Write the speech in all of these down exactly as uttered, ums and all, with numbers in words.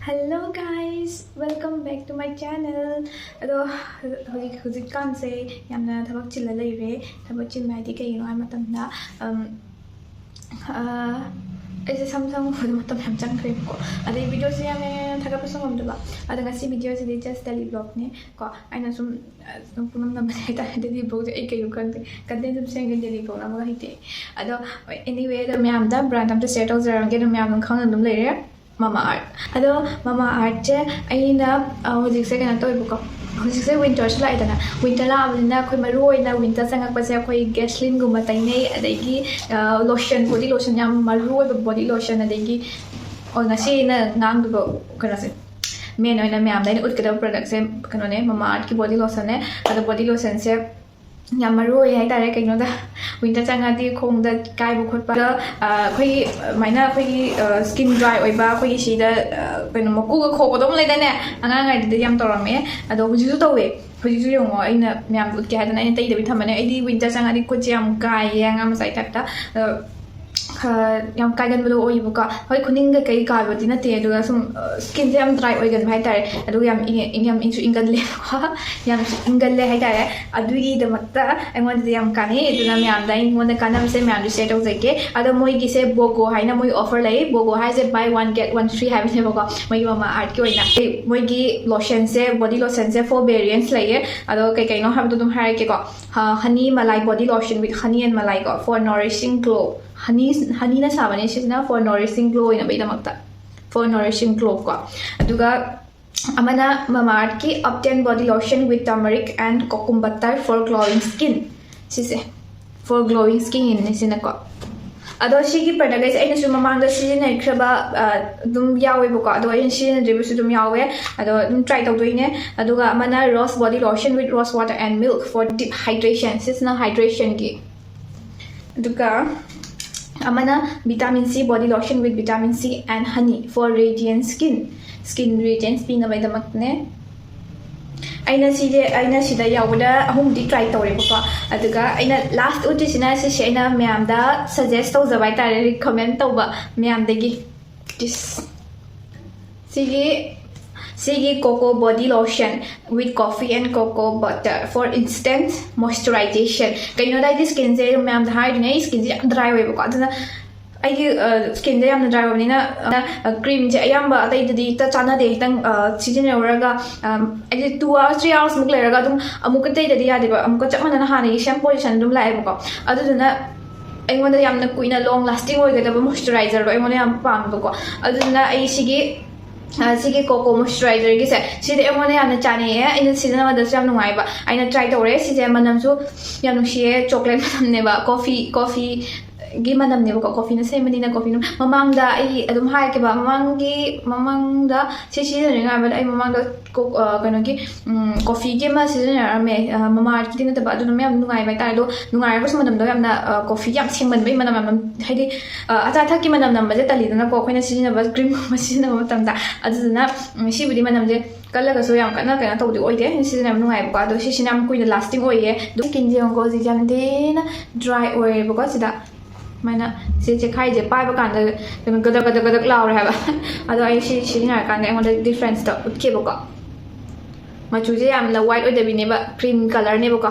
Hello guys, welcome back to my channel. ꯑꯗꯣ ꯍꯧꯖꯤꯛ ꯍꯧꯖꯤꯛꯀꯥꯟꯁꯦ ꯌꯥꯝꯅ ꯊꯕꯛ ꯆꯤꯜꯂ ꯂꯩꯔꯦ. ꯊꯕꯛ ꯆꯤꯟꯕ ꯍꯥꯏꯗꯤ ꯀꯩꯒꯤꯅꯣ ꯍꯥꯏꯕ ꯃꯇꯝꯗ, ꯎꯝ, ꯑ, ꯑꯩꯁꯦ ꯁꯝ ꯁꯪꯕꯗ ꯃꯇꯝ ꯌꯥꯝ ꯆꯪꯈ꯭ꯔꯦꯕꯀꯣ. ꯑꯗꯩ videoꯁꯦ ꯌꯥꯝ ꯍꯦꯟꯅ ꯊꯥꯒꯠꯄꯁꯨ ꯉꯝꯗꯕ. ꯑꯗꯣ ꯉꯁꯤ videoꯁꯤꯗꯤ just daily vlogꯅꯦ ꯀꯣ. ꯑꯩꯅ ꯁꯨꯝ, ꯑ, ꯁꯨꯝ ꯄꯨꯡꯅꯝ ꯅꯝꯕꯅꯦ ꯍꯥꯏꯇꯥꯔꯦ. Daily vlogꯁꯦ ꯑꯩ ꯀꯩꯅꯣ ꯈꯪꯗꯦ, content ꯁꯨꯝ ꯁꯦꯝꯒꯦ, daily vlog ꯅꯝꯕꯒ ꯍꯩꯇꯦ. ꯑꯗꯣ anyway, ꯑꯗꯣ ꯃꯌꯥꯝꯗ brand ꯑꯝꯇ share ꯇꯧꯖꯔꯝꯒꯦ, ꯑꯗꯨꯝ ꯃꯌꯥꯝ ꯑꯗꯨꯝ ꯈꯪꯅ ꯑꯗꯨꯝ ꯂꯩꯔꯦ. Mamaearth. ꯑꯗꯣ Mamaearthꯁꯦ ꯑꯩꯅ, ꯑ, ꯍꯧꯖꯤꯛꯁꯦ ꯀꯩꯅꯣ ꯇꯧꯋꯦꯕꯀꯣ, ꯍꯧꯖꯤꯛꯁꯦ winterꯁꯨ ꯂꯥꯛꯑꯦꯗꯅ. Winter ꯂꯥꯛꯑꯕꯅꯤꯅ ꯑꯩꯈꯣꯏ ꯃꯔꯨ ꯑꯣꯏꯅ winter ꯆꯪꯉꯛꯄꯁꯦ ꯑꯩꯈꯣꯏ Gaselineꯒꯨꯝꯕ ꯇꯩꯅꯩ, ꯑꯗꯒꯤ, ꯑ, lotion, body lotion, ꯌꯥꯝ ꯃꯔꯨ ꯑꯣꯏꯕ body lotion, ꯑꯗꯒꯤ, ꯑꯣ, ꯉꯁꯤ ꯑꯩꯅ ꯉꯥꯡꯗꯕ ꯀꯩꯅꯣꯁꯦ, main ꯑꯣꯏꯅ ꯃꯌꯥꯝꯗ ꯑꯩꯅ ꯎꯠꯀꯗꯕ productꯁꯦ ꯀꯩꯅꯣꯅꯦ, Mamaearthꯀꯤ body lotionꯅꯦ. ꯑꯗꯣ body lotionꯁꯦ ꯌꯥꯝ ꯃꯔꯨ ꯑꯣꯏ ꯍꯥꯏꯇꯥꯔꯦ. ꯀꯩꯅꯣꯗ, winter ꯆꯪꯉꯗꯤ ꯈꯣꯡꯗ ꯀꯥꯏꯕ ꯈꯣꯠꯄ, ꯑꯗ, ꯑ, ꯑꯩꯈꯣꯏꯒꯤ, ꯑꯗꯨꯃꯥꯏꯅ ꯑꯩꯈꯣꯏꯒꯤ, ꯑ, skin dry ꯑꯣꯏꯕ, ꯑꯩꯈꯣꯏꯒꯤ ꯁꯤꯗ, ꯑ, ꯀꯩꯅꯣ, ꯃꯀꯨꯒ ꯈꯣꯛꯄꯗꯣ ꯑꯃ ꯂꯩꯗꯥꯏꯅꯦ, ꯑꯉꯥꯡ ꯑꯣꯏꯔꯤꯉꯩꯗꯗꯤ ꯌꯥꯝ ꯇꯧꯔꯝꯃꯦ. ꯑꯗꯣ ꯍꯧꯖꯤꯛꯁꯨ ꯇꯧꯋꯦ. ꯍꯧꯖꯤꯛꯁꯨ ꯌꯦꯡꯉꯣ, ꯑꯩꯅ ꯃꯌꯥꯝꯗ ꯎꯠꯀꯦ ꯍꯥꯏꯗꯅ ꯑꯩꯅ ꯇꯩꯗꯕꯤ ꯊꯝꯕꯅꯦ. ꯑꯩꯗꯤ winter ꯆꯪꯉꯗꯤ ꯈꯨꯠꯁꯦ ꯌꯥꯝ ꯀꯥꯏꯌꯦ, ꯑꯉꯥꯡ ꯃꯆꯥꯒꯤ typeꯇ. ꯑꯗꯣ ꯈ-, ꯌꯥꯝ ꯀꯥꯏꯒꯟꯕꯗꯣ ꯑꯣꯏꯌꯦꯕꯀꯣ. ꯍꯣꯏ, ꯈꯨꯅꯤꯡ ꯀꯩꯀꯩ ꯀꯥꯕꯗꯤ ꯅꯠꯇꯦ, ꯑꯗꯨꯒ ꯁꯨꯝ, ꯑ, skinꯁꯦ ꯌꯥꯝ dry ꯑꯣꯏꯒꯟꯕ ꯍꯥꯏꯇꯥꯔꯦ. ꯑꯗꯨꯒ ꯌꯥꯝ ꯏꯪ-, ꯏꯪ-, ꯌꯥꯝ ꯏꯪꯁꯨ ꯏꯪꯒꯜꯂꯦꯕꯀꯣ. ꯌꯥꯝ ꯏꯪꯒꯜꯂꯦ ꯍꯥꯏꯇꯥꯔꯦ. ꯑꯗꯨꯒꯤꯗꯃꯛꯇ ꯑꯩꯉꯣꯟꯗꯗꯤ ꯌꯥꯝ ꯀꯥꯟꯅꯩ. ꯑꯗꯨꯅ ꯃꯌꯥꯝꯗ, ꯑꯩꯉꯣꯟꯗ ꯀꯥꯟꯅꯕꯁꯦ ꯃꯌꯥꯝꯁꯨ share ꯇꯧꯖꯒꯦ. ꯑꯗꯣ ꯃꯣꯏꯒꯤꯁꯦ BOGO ꯍꯥꯏꯅ ꯃꯣꯏ offer ꯂꯩ. BOGO ꯍꯥꯏꯁꯦ buy one get one free ꯍꯥꯏꯕꯅꯦꯕꯀꯣ. ꯃꯣꯏꯒꯤ Mamaearthꯀꯤ ꯑꯣꯏꯅ ꯃꯣꯏꯒꯤ lotionꯁꯦ, body lotionꯁꯦ four variants ꯂꯩꯌꯦ. ꯑꯗꯣ ꯀꯩ ꯀꯩꯅꯣ ꯍꯥꯏꯕꯗꯣ ꯑꯗꯨꯝ ꯍꯥꯏꯔꯛꯀꯦꯀꯣ. ꯑ, honey malai body lotion with honey and malai ꯀꯣ, for nourishing glow. Honey, honeyꯅ ꯁꯥꯕꯅꯦ ꯁꯤꯁꯤꯅ, for nourishing glow ꯑꯣꯏꯅꯕꯒꯤꯗꯃꯛꯇ, for nourishing glow ꯀꯣ. ꯑꯗꯨꯒ ꯑꯃꯅ Mamaearthꯀꯤ Upten body lotion with turmeric and cucumber butter for glowing skin. ꯁꯤꯁꯦ for glowing skinꯅꯦ ꯁꯤꯅꯀꯣ. ꯑꯗꯣ ꯁꯤꯒꯤ product ꯑꯩꯁꯦ ꯑꯩꯅꯁꯨ ꯃꯃꯥꯡꯗ ꯁꯤꯖꯤꯟꯅꯈ꯭ꯔꯕ, ꯑ, ꯑꯗꯨꯝ ꯌꯥꯎꯋꯦꯕꯀꯣ. ꯑꯗꯣ ꯑꯩꯅ ꯁꯤꯖꯤꯟꯅꯗ꯭ꯔꯤꯕꯁꯨ ꯑꯗꯨꯝ ꯌꯥꯎꯋꯦ. ꯑꯗꯣ ꯑꯗꯨꯝ try ꯇꯧꯗꯣꯏꯅꯦ. ꯑꯗꯨꯒ ꯑꯃꯅ rose body lotion with rose water and milk for deep hydration. ꯁꯤꯁꯤꯅ hydrationꯒꯤ. ꯑꯗꯨꯒ ꯑꯃꯅ vitamin C body lotion with vitamin C and honey for radiant skin. Skin radiance ꯄꯤꯅꯕꯒꯤꯗꯃꯛꯇꯅꯦ. ꯑꯩꯅ ꯁꯤꯁꯦ, ꯑꯩꯅ ꯁꯤꯗ ꯌꯥꯎꯕꯗ ꯑꯍꯨꯝꯗꯤ try ꯇꯧꯔꯦꯕꯀꯣ. ꯑꯗꯨꯒ ꯑꯩꯅ last ꯎꯠꯇꯣꯏꯁꯤꯅ ꯁꯤꯁꯦ ꯑꯩꯅ ꯃꯌꯥꯝꯗ suggest ꯇꯧꯖꯕ ꯍꯥꯏꯇꯥꯔꯦ, recommend ꯇꯧꯕ ꯃꯌꯥꯝꯗꯒꯤ. This. ꯁꯤꯒꯤ ꯁꯤꯒꯤ Coco Body Lotion with Coffee and Cocoa Butter for instant moisturization. ꯀꯩꯅꯣꯗ ꯑꯩꯗꯤ ꯁ꯭ꯀꯤꯟꯁꯦ ꯃꯌꯥꯝꯗ ꯍꯥꯏꯗꯨꯅꯦ, ꯑꯩ ꯁ꯭ꯀꯤꯟꯁꯦ ꯌꯥꯝ ꯗ꯭ꯔꯥꯏ ꯑꯣꯏꯕꯀꯣ, ꯑꯗꯨꯅ ꯑꯩꯒꯤ ꯁ꯭ꯀꯤꯟꯁꯦ ꯌꯥꯝꯅ ꯗ꯭ꯔꯥꯏ ꯑꯣꯏꯕꯅꯤꯅ ꯀ꯭ꯔꯤꯝꯁꯦ ꯑꯌꯥꯝꯕ ꯑꯇꯩꯗꯗꯤ ꯍꯦꯛꯇ ꯆꯥꯟꯅꯗꯦ꯫ ꯈꯤꯇꯪ ꯁꯤꯖꯤꯟꯅꯔꯨꯔꯒ ꯑꯩꯗꯤ ꯇꯨ ꯑꯥꯋꯔꯁ ꯊ꯭ꯔꯤ ꯑꯥꯋꯔꯁꯃꯨꯛ ꯂꯩꯔꯒ ꯑꯗꯨꯝ ꯑꯃꯨꯛꯀ ꯇꯩꯗꯗꯤ ꯌꯥꯗꯦꯕ, ꯑꯃꯨꯛꯀ ꯆꯞ ꯃꯥꯟꯅꯅ ꯍꯥꯟꯅꯒꯤ ꯁꯦꯝ ꯄꯣꯖꯤꯁꯟ ꯑꯗꯨꯝ ꯂꯥꯛꯑꯦꯕꯀꯣ꯫ ꯑꯗꯨꯗꯨꯅ ꯑꯩꯉꯣꯟꯗ ꯌꯥꯝꯅ ꯀꯨꯏꯅ ꯂꯣꯡ ꯂꯥꯁꯇꯤꯡ ꯑꯣꯏꯒꯗꯕ ꯃꯣꯏꯆꯔꯥꯏꯖꯔꯗꯣ ꯑꯩꯉꯣꯟꯗ ꯌꯥꯝ ꯄꯥꯝꯕꯀꯣ꯫ ꯑꯗꯨꯗꯨꯅ ꯑꯩ ꯁꯤꯒꯤ ꯁꯤꯒꯤ ꯀꯣꯀꯣ ꯃꯣꯏꯆꯔꯥꯏꯖꯔꯒꯤꯁꯦ ꯁꯤꯗꯤ ꯑꯩꯉꯣꯟꯗ ꯌꯥꯝꯅ ꯆꯥꯅꯩꯌꯦ, ꯑꯩꯅ ꯁꯤꯖꯤꯟꯅꯕꯗꯁꯨ ꯌꯥꯝ ꯅꯨꯡꯉꯥꯏꯕ꯫ ꯑꯩꯅ ꯇ꯭ꯔꯥꯏ ꯇꯧꯔꯦ꯫ ꯁꯤꯁꯦ ꯃꯅꯝꯁꯨ ꯌꯥꯝ ꯅꯨꯡꯁꯤꯌꯦ, ꯆꯣꯀ꯭ꯂꯦꯠ ꯃꯅꯝꯅꯦꯕ, ꯀꯣꯐꯤ ꯀꯣꯐꯤ ꯒꯤ ꯃꯅꯝꯅꯦꯕꯀꯣ, ꯀꯣꯐꯤꯅ ꯁꯦꯝꯕꯅꯤꯅ꯫ ꯀꯣꯐꯤꯅ ꯃꯃꯥꯡꯗ ꯑꯩ ꯑꯗꯨꯝ ꯍꯥꯏꯔꯛꯀꯦꯕ, ꯃꯃꯥꯡꯒꯤ ꯃꯃꯥꯡꯗ ꯁꯤ ꯁꯤꯖꯤꯟꯅꯔꯤꯉꯩꯗ ꯑꯩ ꯃꯃꯥꯡꯗ ꯀꯣ- ꯑ, ꯀꯩꯅꯣꯒꯤ ꯎꯝ, ꯀꯣꯐꯤꯒꯤ ꯑꯃ ꯁꯤꯖꯤꯟꯅꯔꯛꯑꯝꯃꯦ꯫ ꯃꯃꯥꯔꯠꯀꯤꯗꯤ ꯅꯠꯇꯕ, ꯑꯗꯨꯅ ꯌꯥꯝ ꯅꯨꯡꯉꯥꯏꯕ ꯍꯥꯏꯇꯥꯔꯦ꯫ ꯑꯗꯣ ꯅꯨꯡꯉꯥꯏꯔꯒꯁꯨ ꯃꯅꯝꯗꯣ ꯌꯥꯝꯅ ꯀꯣꯐꯤ ꯌꯥꯝ ꯁꯦꯡꯃꯟꯕꯒꯤ ꯃꯅꯝ ꯌꯥꯝꯅ, ꯍꯥꯏꯗꯤ ꯑꯆꯥ ꯑꯊꯛꯀꯤ ꯃꯅꯝ ꯅꯝꯕꯁꯦ ꯇꯜꯂꯤꯗꯅꯀꯣ, ꯑꯩꯈꯣꯏꯅ ꯁꯤꯖꯤꯟꯅꯕ ꯀ꯭ꯔꯤꯝꯒꯨꯝꯕ ꯁꯤꯖꯤꯟꯅꯕ ꯃꯇꯝꯗ꯫ ꯑꯗꯨꯗꯨꯅ ꯎꯝ, ꯁꯤꯕꯨꯗꯤ ꯃꯅꯝꯁꯦ ꯀꯜꯂꯒꯁꯨ ꯌꯥꯝ ꯀꯟꯅ ꯀꯩꯅꯣ ꯇꯧꯕꯗꯤ ꯑꯣꯏꯗꯦ, ꯁꯤꯖꯤꯟꯅꯕ ꯌꯥꯝ ꯅꯨꯡꯉꯥꯏꯕꯀꯣ꯫ ꯑꯗꯣ ꯁꯤꯁꯤꯅ ꯌꯥꯝ ꯀꯨꯏꯅ ꯂꯥꯁꯇꯤꯡ ꯑꯣꯏꯌꯦ꯫ ꯑꯗꯨ ꯁ꯭ꯀꯤꯟꯁꯦ ꯌꯦꯡꯉꯨꯀꯣ, ꯍꯧꯖꯤꯛ ꯌꯥꯝ ꯊꯤꯅ ꯗ꯭ꯔꯥꯏ ꯑꯣꯏꯔꯦꯕꯀꯣ꯫ ꯁꯤꯗ ꯁꯨꯃꯥꯏꯅ ꯁꯤ ꯆꯦꯈꯥꯏꯁꯦ ꯄꯥꯏꯕ ꯀꯥꯟꯗ ꯀꯩꯅꯣ ꯒꯗꯛ ꯒꯗꯛ ꯒꯗꯛ ꯂꯥꯎꯔꯦ ꯍꯥꯏꯕ꯫ ꯑꯗꯣ ꯑꯩ ꯁꯤ ꯁꯤꯖꯤꯟꯅꯔꯀꯥꯟꯗ ꯑꯩꯉꯣꯟꯗ ꯗꯤꯐ꯭ꯔꯦꯟꯁꯇꯣ ꯎꯠꯀꯦꯕꯀꯣ꯫ ꯃꯆꯨꯁꯦ ꯌꯥꯝꯅ ꯋꯥꯏꯠ ꯑꯣꯏꯗꯕꯤꯅꯦꯕ, ꯀ꯭ꯔꯤꯝ ꯀꯂꯔꯅꯦꯕꯀꯣ,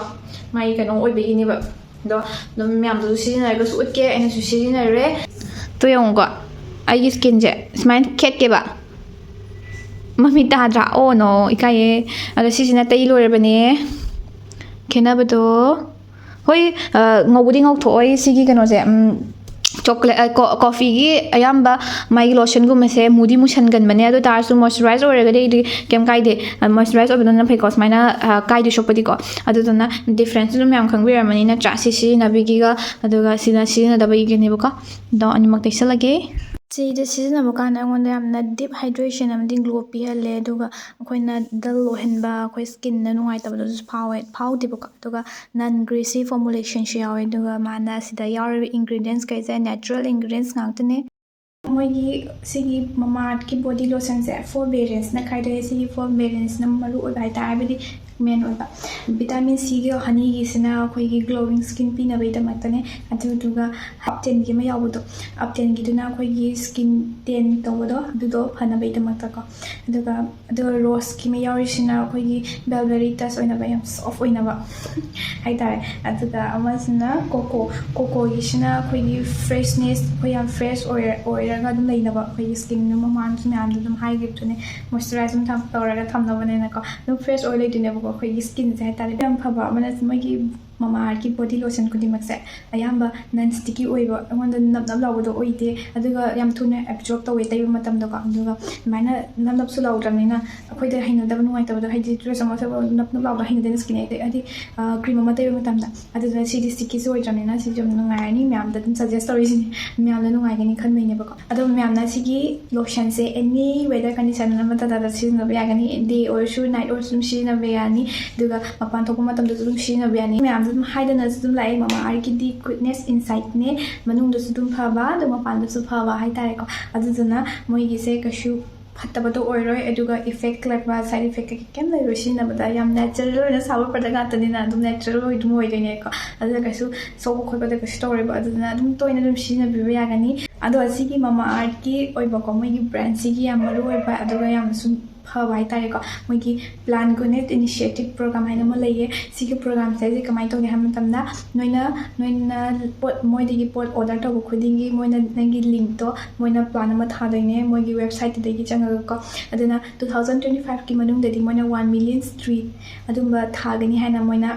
ꯃꯥꯒꯤ ꯀꯩꯅꯣ ꯑꯣꯏꯕꯒꯤꯅꯦꯕ꯫ ꯑꯗꯣ ꯑꯗꯨꯝ ꯃꯌꯥꯝꯗꯁꯨ ꯁꯤꯖꯤꯟꯅꯔꯒꯁꯨ ꯎꯠꯀꯦ, ꯑꯩꯅꯁꯨ ꯁꯤꯖꯤꯟꯅꯔꯦ꯫ ꯇꯣ ꯌꯦꯡꯉꯨꯀꯣ, ꯑꯩꯒꯤ ꯁ꯭ꯀꯤꯟꯁꯦ ꯁꯨꯃꯥꯏꯅ ꯈꯦꯠꯀꯦꯕ꯫ ꯃꯃꯤꯠ ꯇꯥꯗ꯭ꯔꯥ? ꯑꯣ ꯅꯣ, ꯏꯀꯥꯏꯌꯦ꯫ ꯑꯗꯣ ꯁꯤꯁꯤꯅ ꯇꯩ ꯂꯣꯏꯔꯕꯅꯦ꯫ ꯈꯦꯠꯅꯕꯗꯣ ꯍꯣꯏ꯫ ꯉꯧꯕꯗꯤ ꯉꯧꯊꯣꯛꯑꯣꯏ ꯁꯤꯒꯤ ꯀꯩꯅꯣꯁꯦ꯫ ꯆꯣꯀ꯭ꯂꯦꯠ ꯀꯣꯐꯤꯒꯤ ꯑꯌꯥꯝꯕ ꯃꯥꯒꯤ ꯂꯣꯁꯟꯒꯨꯝꯕꯁꯦ ꯃꯨꯗꯤ ꯃꯨꯁꯟꯒꯟꯕꯅꯦ꯫ ꯑꯗꯨ ꯇꯥꯔꯁꯨ ꯃꯣꯏꯆꯔꯥꯏꯖ ꯑꯣꯏꯔꯒꯗꯤ ꯑꯩꯗꯤ ꯀꯩꯝ ꯀꯥꯏꯗꯦ꯫ ꯃꯣꯏꯆꯔꯥꯏꯖ ꯑꯣꯏꯕꯗꯨꯅ ꯐꯩꯀꯣ, ꯁꯨꯃꯥꯏꯅ ꯀꯥꯏꯗꯣꯏ ꯁꯣꯛꯄꯗꯤꯀꯣ꯫ ꯑꯗꯨꯗꯨꯅ ꯗꯤꯐ꯭ꯔꯦꯟꯁ ꯑꯗꯨꯝ ꯃꯌꯥꯝ ꯈꯪꯕꯤꯔꯝꯃꯅꯤ ꯅꯠꯇ꯭ꯔꯥ? ꯁꯤ ꯁꯤꯖꯤꯟꯅꯕꯤꯒꯤꯒ ꯑꯗꯨꯒ ꯁꯤꯅ ꯁꯤꯖꯤꯟꯅꯗꯕꯒꯤꯒꯅꯦꯕꯀꯣ꯫ ꯑꯗꯣ ꯑꯅꯤꯃꯛ ꯇꯩꯁꯜꯂꯒꯦ꯫ ꯁꯤꯗ ꯁꯤꯖꯤꯟꯅꯕ ꯀꯥꯟꯗ ꯑꯩꯉꯣꯟꯗ ꯌꯥꯝꯅ ꯗꯤꯞ ꯍꯥꯏꯗ꯭ꯔꯦꯁꯟ ꯑꯃꯗꯤ ꯒ꯭ꯂꯣ ꯄꯤꯍꯜꯂꯦ꯫ ꯑꯗꯨꯒ ꯑꯩꯈꯣꯏꯅ ꯗꯜ ꯑꯣꯏꯍꯟꯕ, ꯑꯩꯈꯣꯏ ꯁ꯭ꯀꯤꯟꯗ ꯅꯨꯡꯉꯥꯏꯇꯕꯗꯨꯁꯨ ꯐꯥꯎꯋꯦ ꯐꯥꯎꯗꯦꯕꯀꯣ꯫ ꯑꯗꯨꯒ ꯅꯟ ꯒ꯭ꯔꯤꯁꯤ ꯐꯣꯔꯃꯨꯂꯦꯁꯟꯁꯨ ꯌꯥꯎꯋꯦ꯫ ꯑꯗꯨꯒ ꯃꯥꯅ ꯁꯤꯗ ꯌꯥꯎꯔꯤꯕ ꯏꯟꯒ꯭ꯔꯤꯗꯤꯌꯦꯟꯁꯈꯩꯁꯦ ꯅꯦꯆꯔꯦꯜ ꯏꯟꯒ꯭ꯔꯤꯗꯤꯌꯦꯟꯁ ꯉꯥꯛꯇꯅꯦ꯫ ꯃꯣꯏꯒꯤ ꯁꯤꯒꯤ ꯃꯃꯥꯔꯠꯀꯤ ꯕꯣꯗꯤ ꯂꯣꯁꯟꯁꯦ ꯐꯣꯔ ꯚꯦꯔꯤꯌꯦꯟꯁꯅ ꯈꯥꯏꯗꯣꯛꯑꯦ꯫ ꯁꯤꯒꯤ ꯐꯣꯔ ꯚꯦꯔꯤꯌꯦꯟꯁꯅ ꯃꯔꯨ ꯑꯣꯏꯕ ꯍꯥꯏꯇꯥꯔꯦ, ꯍꯥꯏꯕꯗꯤ ꯃꯦꯟ ꯑꯣꯏꯕ꯫ ꯚꯤꯇꯥꯃꯤꯟ ꯁꯤꯒ ꯍꯅꯤꯒꯤꯁꯤꯅ ꯑꯩꯈꯣꯏꯒꯤ glowing skin ꯄꯤꯅꯕꯒꯤꯗꯃꯛꯇꯅꯦ꯫ ꯑꯗꯨꯗꯨꯒ ꯑꯞꯇꯦꯟꯒꯤ ꯑꯃ ꯌꯥꯎꯕꯗꯣ, ꯑꯞꯇꯦꯟꯒꯤꯗꯨꯅ ꯑꯩꯈꯣꯏꯒꯤ skin tan ꯇꯧꯕꯗꯣ, ꯑꯗꯨꯗꯣ ꯐꯅꯕꯒꯤꯗꯃꯛꯇꯀꯣ꯫ ꯑꯗꯨꯒ ꯑꯗꯨꯒ ꯔꯣꯁꯀꯤ ꯑꯃ ꯌꯥꯎꯔꯤꯁꯤꯅ ꯑꯩꯈꯣꯏꯒꯤ velvety touch ꯑꯣꯏꯅꯕ, ꯌꯥꯝ soft ꯑꯣꯏꯅꯕ ꯍꯥꯏꯇꯥꯔꯦ꯫ ꯑꯗꯨꯒ ꯑꯃꯁꯤꯅ ꯀꯣꯀꯣ꯫ ꯀꯣꯀꯣꯒꯤꯁꯤꯅ ꯑꯩꯈꯣꯏꯒꯤ freshness, ꯑꯩꯈꯣꯏ ꯌꯥꯝ fresh ꯑꯣꯏꯔ ꯑꯣꯏꯔꯒ ꯑꯗꯨꯝ ꯂꯩꯅꯕ꯫ ꯑꯩꯈꯣꯏꯒꯤ skin ꯑꯗꯨꯝ ꯃꯃꯥꯡꯗꯁꯨ ꯃꯌꯥꯝꯗ ꯑꯗꯨꯝ ꯍꯥꯏꯈꯤꯕꯗꯨꯅꯦ, moisturize ꯑꯗꯨꯝ ꯊꯝ- ꯇꯧꯔꯒ ꯊꯝꯅꯕꯅꯦꯅꯀꯣ꯫ ꯑꯗꯨꯝ fresh ꯑꯣꯏ ꯂꯩꯗꯣꯏꯅꯦꯕꯀꯣ ꯑꯩꯈꯣꯏꯒꯤ skinꯁꯦ ꯍꯥꯏꯇꯥꯔꯦ꯫ ꯌꯥꯝ ꯐꯕ ꯑꯃꯅ ꯃꯣꯏꯒꯤ Mamaearthꯀꯤ body lotion ꯈꯨꯗꯤꯡꯃꯛꯁꯦ ꯑꯌꯥꯝꯕ non sticky ꯑꯣꯏꯕ, ꯑꯩꯉꯣꯟꯗ ꯅꯞ ꯅꯞ ꯂꯥꯎꯕꯗꯣ ꯑꯣꯏꯗꯦ, ꯑꯗꯨꯒ ꯌꯥꯝ ꯊꯨꯅ absorb ꯇꯧꯋꯦ ꯇꯩꯕ ꯃꯇꯝꯗꯀꯣ꯫ ꯑꯗꯨꯒ ꯑꯗꯨꯃꯥꯏꯅ ꯅꯞ ꯅꯞꯁꯨ ꯂꯥꯎꯗ꯭ꯔꯕꯅꯤꯅ ꯑꯩꯈꯣꯏꯗ ꯍꯩꯅꯗꯕ, ꯅꯨꯡꯉꯥꯏꯇꯕꯗꯣ, ꯍꯥꯏꯗꯤ dress ꯑꯃ ꯁꯦꯠꯄ ꯅꯞ ꯅꯞ ꯂꯥꯎꯕ ꯍꯩꯅꯗꯦꯅ skin ꯍꯥꯏꯗꯤ, ꯍꯥꯏꯗꯤ cream ꯑꯃ ꯇꯩꯕ ꯃꯇꯝꯗ꯫ ꯑꯗꯨꯗꯨꯅ ꯁꯤꯗꯤ stickyꯁꯨ ꯑꯣꯏꯗ꯭ꯔꯕꯅꯤꯅ ꯁꯤꯁꯨ ꯌꯥꯝ ꯅꯨꯡꯉꯥꯏꯔꯅꯤ, ꯃꯌꯥꯝꯗ ꯑꯗꯨꯝ suggest ꯇꯧꯔꯤꯁꯤꯅꯦ, ꯃꯌꯥꯝꯅ ꯅꯨꯡꯉꯥꯏꯒꯅꯤ ꯈꯟꯕꯩꯅꯦꯕꯀꯣ꯫ ꯑꯗꯣ ꯃꯌꯥꯝꯅ ꯁꯤꯒꯤ lotionꯁꯦ any weather condition ꯑꯃꯠꯇꯗ ꯁꯤꯖꯤꯟꯅꯕ ꯌꯥꯒꯅꯤ, day ꯑꯣꯏꯔꯁꯨ night ꯑꯣꯏꯔꯁꯨ ꯑꯗꯨꯝ ꯁꯤꯖꯤꯟꯅꯕ ꯌꯥꯅꯤ꯫ ꯑꯗꯨꯒ ꯃꯄꯥꯟ ꯊꯣꯛꯄ ꯃꯇꯝꯗꯁꯨ ꯑꯗꯨꯝ ꯁꯤꯖꯤꯟꯅꯕ ꯌꯥꯅꯤ꯫ ꯃꯌꯥꯝꯁꯨ ꯑꯗꯨꯝ ꯍꯥꯏꯗꯅꯁꯨ ꯑꯗꯨꯝ ꯂꯥꯛꯑꯦ, Mamaearthꯀꯤꯗꯤ goodness insideꯅꯦ, ꯃꯅꯨꯡꯗꯁꯨ ꯑꯗꯨꯝ ꯐꯕ ꯑꯗꯨꯒ ꯃꯄꯥꯟꯗꯁꯨ ꯐꯕ ꯍꯥꯏꯇꯥꯔꯦꯀꯣ꯫ ꯑꯗꯨꯗꯨꯅ ꯃꯣꯏꯒꯤꯁꯦ ꯀꯩꯁꯨ ꯐꯠꯇꯕꯗꯣ ꯑꯣꯏꯔꯣꯏ, ꯑꯗꯨꯒ effect ꯂꯩꯕ, side effect ꯀꯩꯀꯩ ꯀꯩꯝ ꯂꯩꯔꯣꯏ꯫ ꯁꯤꯖꯤꯟꯅꯕꯗ ꯌꯥꯝ natural ꯑꯣꯏꯅ ꯁꯥꯕ product ꯉꯥꯛꯇꯅꯤꯅ ꯑꯗꯨꯝ natural ꯑꯣꯏ ꯑꯗꯨꯝ ꯑꯣꯏꯗꯣꯏꯅꯦꯀꯣ꯫ ꯑꯗꯨꯅ ꯀꯩꯁꯨ ꯁꯣꯛꯄ ꯈꯣꯠꯄꯗ ꯀꯩꯁꯨ ꯇꯧꯔꯣꯏꯕ꯫ ꯑꯗꯨꯗꯨꯅ ꯑꯗꯨꯝ ꯇꯣꯏꯅ ꯑꯗꯨꯝ ꯁꯤꯖꯤꯟꯅꯕꯤꯕ ꯌꯥꯒꯅꯤ꯫ ꯑꯗꯣ ꯑꯁꯤꯒꯤ Mamaearthꯀꯤ ꯑꯣꯏꯕꯀꯣ, ꯃꯣꯏꯒꯤ brandꯁꯤꯒꯤ ꯌꯥꯝ ꯃꯔꯨ ꯑꯣꯏꯕ ꯑꯗꯨꯒ ꯌꯥꯝꯅꯁꯨ ꯐꯕ ꯍꯥꯏꯇꯥꯔꯦꯀꯣ, ꯃꯣꯏꯒꯤ Plant Goodness Initiative program ꯍꯥꯏꯅ ꯑꯃ ꯂꯩꯌꯦ꯫ ꯁꯤꯒꯤ programꯁꯦ ꯑꯩꯁꯦ ꯀꯃꯥꯏꯅ ꯇꯧꯒꯦ ꯍꯥꯏꯕ ꯃꯇꯝꯗ, ꯅꯣꯏꯅ ꯅꯣꯏꯅ ꯄꯣꯠ, ꯃꯣꯏꯗꯒꯤ ꯄꯣꯠ order ꯇꯧꯕ ꯈꯨꯗꯤꯡꯒꯤ ꯃꯣꯏꯅ ꯅꯪꯒꯤ linkꯇꯣ, ꯃꯣꯏꯅ plan ꯑꯃ ꯊꯥꯗꯣꯏꯅꯦ ꯃꯣꯏꯒꯤ websiteꯇꯨꯗꯒꯤ ꯆꯪꯉꯒꯀꯣ꯫ ꯑꯗꯨꯅ two thousand twenty fiveꯀꯤ ꯃꯅꯨꯡꯗꯗꯤ ꯃꯣꯏꯅ one million street ꯑꯗꯨꯝꯕ ꯊꯥꯒꯅꯤ ꯍꯥꯏꯅ ꯃꯣꯏꯅ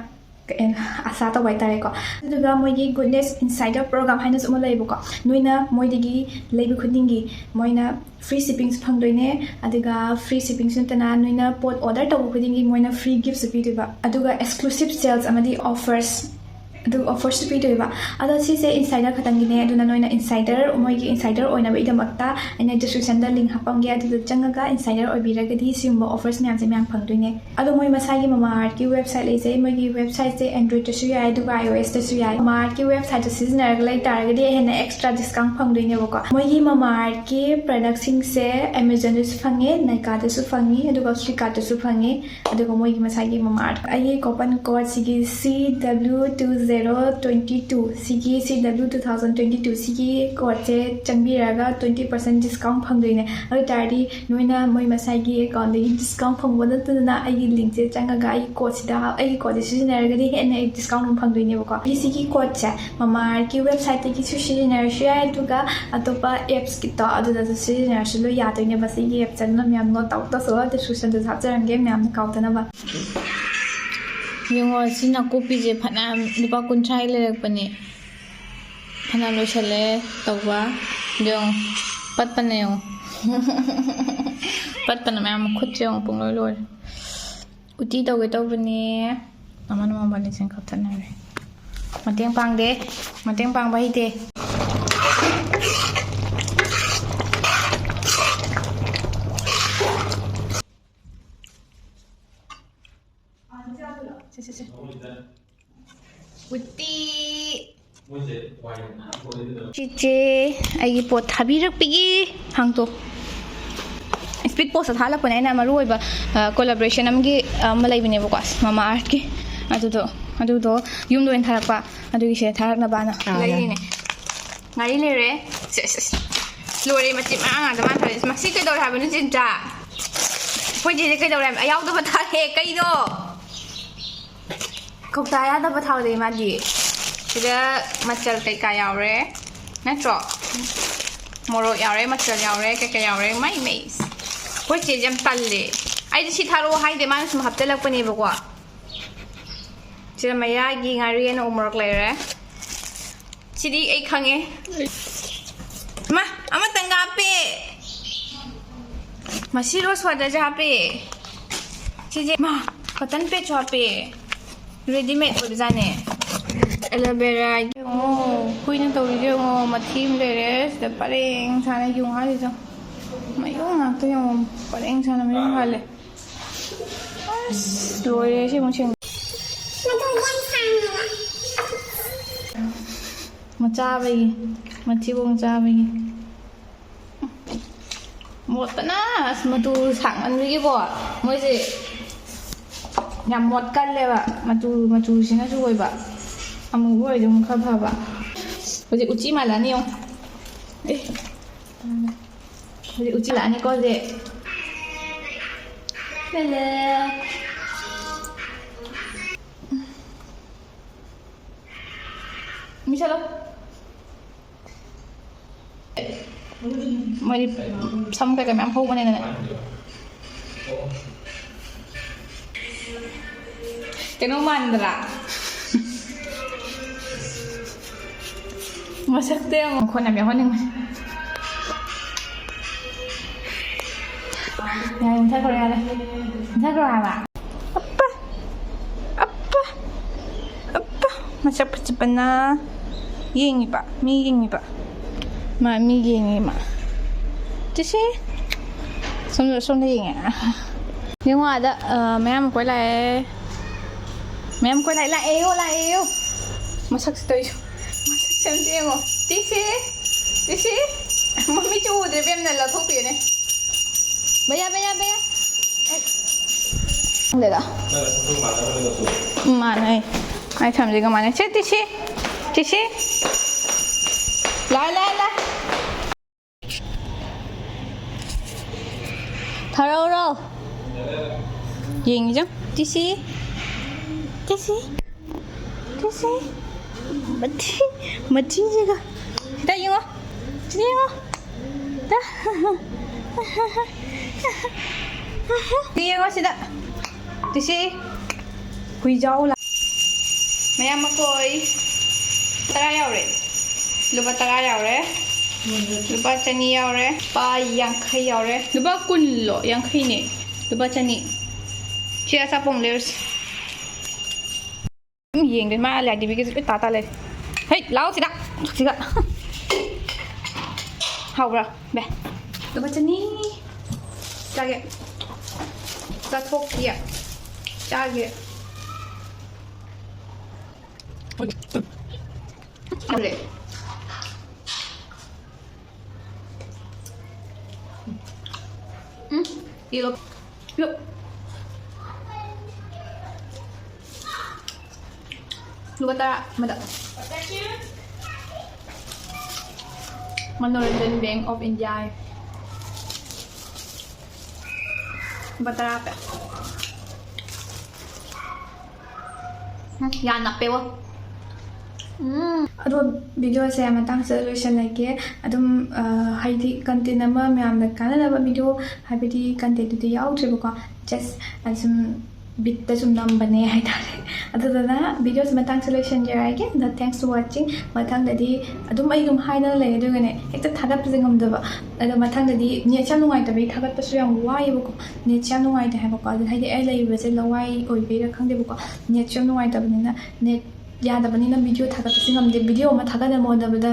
ꯑꯁꯥ ꯇꯧꯕ ꯍꯥꯏꯇꯥꯔꯦꯀꯣ꯫ ꯑꯗꯨꯒ ꯃꯣꯏꯒꯤ Goodness Insider program ꯍꯥꯏꯅꯁꯨ ꯑꯃ ꯂꯩꯌꯦꯕꯀꯣ꯫ ꯅꯣꯏꯅ ꯃꯣꯏꯗꯒꯤ ꯂꯩꯕ ꯈꯨꯗꯤꯡꯒꯤ ꯃꯣꯏꯅ free shippingꯁꯨ ꯐꯪꯗꯣꯏꯅꯦ꯫ ꯑꯗꯨꯒ free shippingꯁꯨ ꯅꯠꯇꯅ ꯅꯣꯏꯅ ꯄꯣꯠ order ꯇꯧꯕ ꯈꯨꯗꯤꯡꯒꯤ ꯃꯣꯏꯅ free giftꯁꯨ ꯄꯤꯗꯣꯏꯕ꯫ ꯑꯗꯨꯒ exclusive sales ꯑꯃꯗꯤ offers ꯑꯗꯨꯒ ꯑꯣꯐꯔꯁꯨ ꯄꯤꯗꯣꯏꯕ꯫ ꯑꯗꯣ ꯁꯤꯁꯦ ꯏꯟꯁꯥꯏꯗꯔ ꯈꯛꯇꯪꯒꯤꯅꯦ, ꯑꯗꯨꯅ ꯅꯣꯏꯅ ꯏꯟꯁꯥꯏꯗꯔ, ꯃꯣꯏꯒꯤ ꯏꯟꯁꯥꯏꯗꯔ ꯑꯣꯏꯅꯕꯒꯤꯗꯃꯛꯇ ꯑꯩꯅ ꯗꯤꯁꯀ꯭ꯔꯤꯞꯁꯟꯗ ꯂꯤꯡ ꯍꯥꯞꯄꯝꯒꯦ, ꯑꯗꯨꯗ ꯆꯪꯉꯒ ꯏꯟꯁꯥꯏꯗꯔ ꯑꯣꯏꯕꯤꯔꯒꯗꯤ ꯁꯤꯒꯨꯝꯕ ꯑꯣꯐꯔꯁ ꯃꯌꯥꯝꯁꯦ ꯃꯌꯥꯝ ꯐꯪꯗꯣꯏꯅꯦ꯫ ꯑꯗꯣ ꯃꯣꯏ ꯃꯁꯥꯒꯤ ꯃꯃꯥ ꯑꯥꯔꯠꯀꯤ ꯋꯦꯕꯁꯥꯏꯠ ꯂꯩꯖꯩ꯫ ꯃꯣꯏꯒꯤ ꯋꯦꯕꯁꯥꯏꯠꯁꯦ ꯑꯦꯟꯗ꯭ꯔꯣꯏꯗꯇꯁꯨ ꯌꯥꯏ, ꯑꯗꯨꯒ iOSꯇꯁꯨ ꯌꯥꯏ꯫ ꯃꯃꯥ ꯑꯥꯔꯠꯀꯤ ꯋꯦꯕꯁꯥꯏꯠꯇꯣ ꯁꯤꯖꯤꯟꯅꯔꯒ ꯂꯩ ꯇꯥꯔꯒꯗꯤ ꯍꯦꯟꯅ ꯑꯦꯛꯁꯇ꯭ꯔꯥ ꯗꯤꯁꯀꯥꯎꯟ ꯐꯪꯗꯣꯏꯅꯦꯕꯀꯣ꯫ ꯃꯣꯏꯒꯤ ꯃꯃꯥ ꯑꯥꯔꯠꯀꯤ ꯄ꯭ꯔꯗꯛꯁꯤꯡꯁꯦ ꯑꯦꯃꯦꯖꯣꯟꯗꯁꯨ ꯐꯪꯉꯦ, ꯅꯥꯏꯀꯥꯗꯁꯨ ꯐꯪꯉꯤ, ꯑꯗꯨꯒ ꯐ꯭ꯂꯤꯞꯀꯥꯔꯠꯇꯁꯨ ꯐꯪꯉꯤ꯫ ꯑꯗꯨꯒ ꯃꯣꯏꯒꯤ ꯃꯁꯥꯒꯤ ꯃꯃꯥ ꯑꯥꯔꯠ, ꯑꯩꯒꯤ coupon ꯀꯣꯗꯁꯤꯒꯤ C W two zero twenty two, ꯁꯤꯒꯤ C W two thousand twenty two ꯁꯤꯒꯤ ꯀꯣꯗꯁꯦ ꯆꯪꯕꯤꯔꯒ twenty percent discount ꯐꯪꯗꯣꯏꯅꯦ꯫ ꯑꯗꯨ ꯑꯣꯏ ꯇꯥꯔꯗꯤ ꯅꯣꯏꯅ ꯃꯣꯏ ꯃꯁꯥꯒꯤ ꯑꯦꯀꯥꯎꯟꯗꯒꯤ ꯗꯤꯁꯀꯥꯎꯟ ꯐꯪꯕ ꯅꯠꯇꯗꯅ ꯑꯩꯒꯤ ꯂꯤꯡꯁꯦ ꯆꯪꯉꯒ ꯑꯩꯒꯤ ꯀꯣꯗꯁꯤꯗ, ꯑꯩꯒꯤ ꯀꯣꯗꯁꯦ ꯁꯤꯖꯤꯟꯅꯔꯒꯗꯤ ꯍꯦꯟꯅ ꯗꯤꯁꯀꯥꯎꯟ ꯑꯗꯨꯝ ꯐꯪꯗꯣꯏꯅꯦꯕꯀꯣ꯫ ꯑꯩꯒꯤ ꯁꯤꯒꯤ ꯀꯣꯗꯁꯦ ꯃꯃꯥ ꯑꯥꯔꯠꯀꯤ ꯋꯦꯕꯁꯥꯏꯠꯇꯒꯤꯁꯨ ꯁꯤꯖꯤꯟꯅꯔꯁꯨ ꯌꯥꯏ, ꯑꯗꯨꯒ ꯑꯇꯣꯞꯄ ꯑꯦꯞꯁꯀꯤꯗꯣ ꯑꯗꯨꯗꯁꯨ ꯁꯤꯖꯤꯟꯅꯔꯁꯨ ꯂꯣꯏ ꯌꯥꯗꯣꯏꯅꯦꯕ꯫ ꯁꯤꯒꯤ ꯑꯦꯞꯁꯦ ꯑꯗꯨꯅ ꯃꯌꯥꯝ ꯅꯣꯠ ꯗꯥꯎꯟ ꯇꯧꯁꯜꯂꯣ, ꯗꯤꯁꯀ꯭ꯔꯤꯞꯁꯟꯗꯁꯨ ꯍꯥꯞꯆꯔꯝꯒꯦ ꯃꯌꯥꯝꯅ ꯀꯥꯎꯗꯅꯕ꯫ ꯌꯦꯡꯉꯣ, ꯁꯤ ꯅꯥꯀꯨꯞꯄꯤꯁꯦ ꯐꯅꯌꯥꯝ ꯂꯨꯄꯥ ꯀꯨꯟꯊ꯭ꯔꯥꯒꯤ ꯂꯩꯔꯛꯄꯅꯦ꯫ ꯐꯅ ꯂꯣꯏꯁꯜꯂꯦ ꯇꯧꯕ꯫ ꯌꯦꯡꯉꯣ, ꯄꯠꯄꯅ ꯌꯦꯡꯉꯣ꯫ ꯄꯠꯄꯅ ꯃꯌꯥꯝ, ꯃꯈꯨꯠꯁꯦ ꯌꯦꯡꯉꯣ, ꯄꯨꯡꯂꯣꯏ ꯂꯣꯏꯔꯦ꯫ ꯎꯇꯤ ꯇꯧꯒꯦ ꯇꯧꯕꯅꯦ꯫ ꯑꯃꯅ ꯃꯣꯕꯥꯏꯜ ꯂꯤꯖꯦꯟ ꯀꯛꯊꯠꯅꯔꯦ꯫ ꯃꯇꯦꯡ ꯄꯥꯡꯗꯦ꯫ ꯃꯇꯦꯡ ꯄꯥꯡꯕ ꯍꯩꯇꯦ꯫ ꯁꯦ, ꯁꯦ, ꯁꯦ꯫ ꯎꯇꯤ꯫ ꯆꯤꯆꯦ, ꯑꯩꯒꯤ ꯄꯣꯠ ꯊꯥꯕꯤꯔꯛꯄꯒꯤ ꯍꯥꯡꯇꯣ꯫ ꯁ꯭ꯄꯤꯠ ꯄꯣꯁꯇ ꯊꯥꯍꯜꯂꯛꯄꯅꯦ ꯑꯩꯅ, ꯃꯔꯨ ꯑꯣꯏꯕ, ꯑ, ꯀꯣꯂꯥꯕꯣꯔꯦꯁꯟ ꯑꯃꯒꯤ, ꯑ, ꯑꯃ ꯂꯩꯕꯅꯦꯕꯀꯣ, ꯃꯃꯥ ꯑꯥꯔꯠꯀꯤ꯫ ꯑꯗꯨꯗꯣ, ꯑꯗꯨꯗꯣ ꯌꯨꯝꯗ ꯑꯣꯏꯅ ꯊꯥꯔꯛꯄ꯫ ꯑꯗꯨꯒꯤ ꯁꯤꯗ ꯊꯥꯔꯛꯅꯕꯅ ꯑꯥ, ꯂꯩꯔꯤꯅꯦ꯫ ꯉꯥꯔꯤ ꯂꯩꯔꯦ꯫ ꯁꯦ, ꯁꯦ, ꯁꯦ꯫ ꯂꯣꯏꯔꯦ, ꯃꯆꯤꯟ ꯃꯔꯥꯡ ꯉꯥꯛꯇ ꯃꯥꯅ ꯊꯥꯔꯛꯏꯁꯦ꯫ ꯃꯁꯤ ꯀꯩꯗꯧꯔꯦ ꯍꯥꯏꯕꯅꯣ, ꯆꯤꯟꯇ꯭ꯔꯥ? ꯑꯩꯈꯣꯏ ꯆꯦꯁꯦ ꯀꯩꯗꯧꯔꯦ ꯍꯥꯏꯕ? ꯑꯌꯥꯎꯗꯕ ꯊꯥꯔꯛꯑꯦ꯫ ꯀꯩꯅꯣ? ꯀꯧꯇꯥ ꯌꯥꯗꯕ ꯊꯥꯎꯗꯩ ꯃꯥꯗꯤ꯫ ꯁꯤꯗ ꯃꯆꯜ ꯀꯩꯀꯥ ꯌꯥꯎꯔꯦ꯫ ꯅꯠꯇ꯭ꯔꯣ? ꯃꯣꯔꯣꯛ ꯌꯥꯎꯔꯦ, ꯃꯆꯜ ꯌꯥꯎꯔꯦ, ꯀꯩꯀꯩ ꯌꯥꯎꯔꯦ꯫ ꯃꯩ, ꯃꯩ꯫ ꯑꯩꯈꯣꯏ ꯆꯦꯁꯦ ꯌꯥꯝ ꯇꯜꯂꯦ꯫ ꯑꯩꯗꯤ ꯁꯤ ꯊꯥꯔꯛꯑꯣ ꯍꯥꯏꯗꯦ, ꯃꯥꯅ ꯁꯨꯝ ꯍꯥꯞꯆꯤꯜꯂꯛꯄꯅꯦꯕꯀꯣ꯫ ꯁꯤꯗ ꯃꯌꯥꯏꯒꯤ ꯉꯥꯔꯤ ꯑꯅ ꯎ ꯃꯣꯔꯣꯛ ꯂꯩꯔꯦ꯫ ꯁꯤꯗꯤ ꯑꯩ ꯈꯪꯉꯦ꯫ ꯃꯥ, ꯑꯃꯇꯪꯒ ꯍꯥꯞꯄꯦ꯫ ꯃꯁꯤ ꯔꯣꯁ ꯋꯥꯇꯔꯁꯦ ꯍꯥꯞꯄꯦ꯫ ꯁꯤꯁꯦ, ꯃꯥ, ꯀꯇꯟ ꯄꯦꯠꯁꯨ ꯍꯥꯞꯄꯦ꯫ ꯔꯦꯗꯤꯃꯦꯗ ꯑꯣꯏꯕꯖꯥꯠꯅꯦ꯫ ꯑꯦꯂꯣꯚꯦꯔꯥ ꯌꯦꯡꯉꯣ, ꯍꯨꯏꯅ ꯇꯧꯔꯤꯁꯦ ꯌꯦꯡꯉꯣ, ꯃꯊꯤ ꯑꯃ ꯂꯩꯔꯦ ꯁꯤꯗ ꯄꯔꯦꯡ ꯁꯥꯅ ꯌꯨꯡ ꯍꯥꯜꯂꯤꯁꯦ꯫ ꯃꯌꯨꯡ ꯉꯥꯛꯇ ꯌꯦꯡꯉꯣ, ꯄꯔꯦꯡ ꯁꯥꯅ ꯃꯌꯨꯡ ꯍꯥꯜꯂꯦ꯫ ꯑꯁ, ꯂꯣꯏꯔꯦ ꯁꯤ ꯑꯃꯨꯛ ꯁꯦꯡ-, ꯃꯆꯥꯕꯒꯤ, ꯃꯊꯤꯕꯣꯡ ꯆꯥꯕꯒꯤ꯫ ꯃꯣꯠꯄꯅ ꯑꯁ, ꯃꯇꯨ ꯁꯥꯡꯃꯟꯕꯒꯤꯀꯣ, ꯃꯣꯏꯁꯦ ꯌꯥꯝ ꯃꯣꯠꯀꯜꯂꯦꯕ꯫ ꯃꯇꯨ, ꯃꯇꯨꯁꯤꯅꯁꯨ ꯑꯣꯏꯕ, ꯑꯃꯨꯕ ꯑꯣꯏꯔꯗꯤ ꯑꯃꯨꯛ ꯈꯔ ꯐꯕ꯫ ꯍꯧꯖꯤꯛ ꯎꯆꯤ ꯃꯥꯜꯂꯛꯑꯅꯤ ꯌꯦꯡꯉꯣ꯫ ꯑꯦ, ꯍꯧꯖꯤꯛ ꯎꯆꯤ ꯂꯥꯛꯑꯅꯤꯀꯣ ꯍꯧꯖꯤꯛ꯫ ꯂꯦ, ꯂꯦ꯫ ꯃꯤꯁꯥꯂꯣ꯫ ꯃꯣꯏꯗꯤ ꯁꯝ ꯀꯩꯀꯩ ꯃꯌꯥꯝ ꯍꯧꯕꯅꯤꯅꯅꯦ꯫ ꯀꯩꯅꯣ ꯃꯥꯟꯗ꯭ꯔꯥ? ꯃꯁꯛꯇ ꯌꯥꯝ ꯃꯈꯣꯟ ꯌꯥꯝ ꯌꯥꯎꯍꯟꯅꯤꯡꯕꯅꯦ꯫ ꯌꯥꯔꯦ, ꯃꯨꯊꯠꯈ꯭ꯔꯣ, ꯌꯥꯔꯦ꯫ ꯃꯨꯊꯠꯈ꯭ꯔꯣ ꯍꯥꯏꯕ꯫ ꯑꯞꯄ! ꯑꯞꯄ! ꯑꯞꯄ! ꯃꯁꯛ ꯐꯖꯕꯅ ꯌꯦꯡꯉꯤꯕ, ꯃꯤ ꯌꯦꯡꯉꯤꯕ꯫ ꯃꯥ ꯃꯤ ꯌꯦꯡꯉꯤ ꯃꯥ꯫ ꯆꯠꯁꯦ꯫ ꯁꯣꯝꯗ, ꯁꯣꯝꯗ ꯌꯦꯡꯉꯦ꯫ ꯌꯦꯡꯉꯣ ꯑꯥꯗ, ꯑ, ꯃꯌꯥꯝ ꯀꯣꯏ ꯂꯥꯛꯑꯦ꯫ ꯃꯌꯥꯝ ꯀꯣꯏ ꯂꯥꯛꯑꯦ, ꯂꯥꯛꯑꯦꯌꯣ, ꯂꯥꯛꯑꯦꯌꯣ꯫ ꯃꯁꯛꯁꯤ ꯇꯧꯔꯤꯁꯦ꯫ ꯃꯁꯛꯁꯦ ꯑꯝꯇ ꯌꯦꯡꯉꯣ꯫ ꯇꯤꯁꯤ! ꯇꯤꯁꯤ! ꯃꯃꯤꯠꯁꯨ ꯎꯗ꯭ꯔꯦ, ꯕꯦꯝꯅ ꯂꯧꯊꯣꯛꯄꯤꯌꯨꯅꯦ꯫ ꯕꯌꯥ, ꯕꯌꯥ, ꯕꯌꯥ꯫ ꯑꯦ꯫ ꯈꯪꯗꯦꯗ꯫ ꯎꯝ, ꯃꯥꯟꯅꯩ꯫ ꯑꯩ ꯊꯝꯁꯤꯒ ꯃꯥꯟꯅꯩ꯫ ꯁꯦ, ꯇꯤꯁꯤ! ꯇꯤꯁꯤ! ꯂꯥꯏ, ꯂꯥꯏ, ꯂꯥꯏ꯫ ꯊꯥꯔꯛꯎꯔꯣ? ꯌꯦꯡꯉꯤꯁꯦ꯫ ꯇꯤꯁꯤ꯫ ꯇꯤꯁꯤ꯫ ꯇꯤꯁꯤ꯫ ꯃꯊꯤ-, ꯃꯊꯤꯁꯤꯒ꯫ ꯁꯤꯗ ꯌꯦꯡꯉꯣ꯫ ꯁꯤꯗ ꯌꯦꯡꯉꯣ꯫ ꯁꯤꯗ꯫ ꯌꯦꯡꯉꯣ ꯁꯤꯗ꯫ ꯇꯤꯁꯤ꯫ ꯍꯨꯏꯖꯥꯎ ꯂꯥ-, ꯃꯌꯥꯝ ꯃꯈꯣꯏ ꯇꯔꯥ ꯌꯥꯎꯔꯦ꯫ ꯂꯨꯄꯥ ꯇꯔꯥ ꯌꯥꯎꯔꯦ꯫ ꯂꯨꯄꯥ ꯆꯅꯤ ꯌꯥꯎꯔꯦ꯫ ꯂꯨꯄꯥ ꯌꯥꯡꯈꯩ ꯌꯥꯎꯔꯦ꯫ ꯂꯨꯄꯥ ꯀꯨꯟꯂꯣ? ꯌꯥꯡꯈꯩꯅꯦ꯫ ꯂꯨꯄꯥ ꯆꯅꯤ꯫ ꯁꯤ ꯑꯆꯥꯄꯣꯡ ꯂꯩꯔꯨꯁꯤ꯫ ꯌꯦꯡꯗꯣꯏ ꯃꯥ ꯂꯥꯏ ꯗꯤꯕꯤꯒꯁꯦ ꯂꯣꯏ ꯇꯥ ꯇꯥ ꯂꯩꯔꯦ꯫ ꯍꯩ, ꯂꯥꯛꯑꯣ ꯁꯤꯗ꯫ ꯁꯤꯒ꯫ ꯍꯥꯎꯕ꯭ꯔꯥ? ꯕꯦ꯫ ꯂꯨꯄꯥ ꯆꯅꯤ꯫ ꯆꯥꯒꯦ꯫ ꯆꯥꯊꯣꯛꯀꯦ꯫ ꯆꯥꯒꯦ꯫ ꯈꯪꯗꯦ꯫ ꯎꯝ, ꯌꯦꯜꯂꯣ꯫ ꯌꯣ꯫ ꯂꯨꯄꯥ ꯇꯔꯥ ꯑꯃꯗ꯫ Manoranjan Bank of India꯫ ꯂꯨꯄꯥ ꯇꯔꯥ ꯄꯦ꯫ ꯎꯝ, ꯌꯥ ꯅꯞꯄꯦꯕꯣ꯫ ꯎꯝ꯫ ꯑꯗꯣ ꯚꯤꯗꯤꯑꯣꯁꯦ ꯃꯇꯥꯡꯁꯤꯗ ꯂꯣꯏꯁꯤꯜꯂꯒꯦ꯫ ꯑꯗꯨꯝ, ꯑ, ꯍꯥꯏꯗꯤ content ꯑꯃ ꯃꯌꯥꯝꯗ ꯀꯥꯟꯅꯅꯕ ꯚꯤꯗꯤꯑꯣ ꯍꯥꯏꯕꯗꯤ contentꯇꯨꯗꯤ ꯌꯥꯎꯗ꯭ꯔꯦꯕꯀꯣ꯫ Just ꯑꯁꯨꯝ ꯕꯤꯠꯇ ꯁꯨꯝ ꯅꯝꯕꯅꯦ ꯍꯥꯏꯇꯥꯔꯦ꯫ ꯑꯗꯨꯗꯨꯅ ꯚꯤꯗꯤꯑꯣꯁꯦ ꯃꯇꯥꯡꯁꯤꯗ ꯂꯣꯏꯁꯤꯟꯖꯔꯛꯑꯒꯦ꯫ ꯑꯗꯣ thanks for watching꯫ ꯃꯊꯪꯗꯗꯤ ꯑꯗꯨꯝ ꯑꯩ ꯑꯗꯨꯝ ꯍꯥꯏꯗꯅ ꯂꯩ, ꯑꯗꯨꯒꯅꯦ ꯍꯦꯛꯇ ꯊꯥꯒꯠꯄꯁꯦ ꯉꯝꯗꯕ꯫ ꯑꯗꯣ ꯃꯊꯪꯗꯗꯤ netꯁꯦ ꯌꯥꯝ ꯅꯨꯡꯉꯥꯏꯇꯕꯒꯤ ꯊꯥꯒꯠꯄꯁꯨ ꯌꯥꯝ ꯋꯥꯏꯌꯦꯕꯀꯣ꯫ Netꯁꯦ ꯌꯥꯝ ꯅꯨꯡꯉꯥꯏꯇꯦ ꯍꯥꯏꯕꯀꯣ꯫ ꯑꯗꯨ ꯍꯥꯏꯗꯤ ꯑꯩ ꯂꯩꯔꯤꯕꯁꯦ ꯂꯋꯥꯏ ꯑꯣꯏꯕꯩꯔꯥ ꯈꯪꯗꯦꯕꯀꯣ꯫ Netꯁꯨ ꯌꯥꯝ ꯅꯨꯡꯉꯥꯏꯇꯕꯅꯤꯅ, net ꯌꯥꯗꯕꯅꯤꯅ ꯚꯤꯗꯤꯑꯣ ꯊꯥꯒꯠꯄꯁꯦ ꯉꯝꯗꯦ꯫ ꯚꯤꯗꯤꯑꯣ ꯑꯃ ꯊꯥꯒꯠꯅꯕ ꯍꯣꯠꯅꯕꯗ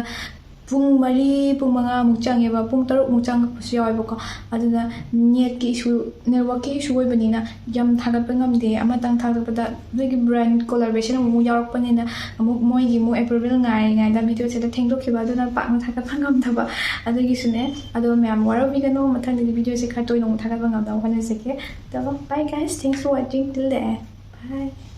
ꯄꯨꯡ ꯃꯔꯤ, ꯄꯨꯡ ꯃꯉꯥꯃꯨꯛ ꯆꯪꯉꯦꯕ, ꯄꯨꯡ ꯇꯔꯨꯛꯃꯨꯛ ꯆꯪꯉꯛꯄꯁꯨ ꯌꯥꯎꯋꯦꯕꯀꯣ꯫ ꯑꯗꯨꯅ netꯀꯤ issue, networkꯀꯤ issue ꯑꯣꯏꯕꯅꯤꯅ ꯌꯥꯝ ꯊꯥꯒꯠꯄ ꯉꯝꯗꯦ꯫ ꯑꯃꯇꯪ ꯊꯥꯒꯠꯄꯗ ꯑꯩꯈꯣꯏꯒꯤ brand collaboration ꯑꯃꯨꯛ ꯌꯥꯎꯔꯛꯄꯅꯤꯅ ꯑꯃꯨꯛ ꯃꯣꯏꯒꯤ ꯑꯃꯨꯛ approval ꯉꯥꯏꯔꯤꯉꯩꯗ ꯚꯤꯗꯤꯑꯣꯁꯤꯗ ꯊꯦꯡꯗꯣꯛꯈꯤꯕ, ꯑꯗꯨꯅ ꯄꯥꯛꯅ ꯊꯥꯒꯠꯄ ꯉꯝꯗꯕ꯫ ꯑꯗꯨꯒꯤꯁꯨꯅꯦ꯫ ꯑꯗꯣ ꯃꯌꯥꯝ ꯋꯥꯔꯧꯕꯤꯒꯅꯨ, ꯃꯊꯪꯗꯗꯤ ꯚꯤꯗꯤꯑꯣꯁꯦ ꯈꯔ ꯇꯣꯏꯅ ꯑꯃꯨꯛ ꯊꯥꯒꯠꯄ ꯉꯝꯅꯕ ꯍꯣꯠꯅꯖꯒꯦ꯫ ꯑꯗꯣ bye guys, thanks for watching till the end. Bye.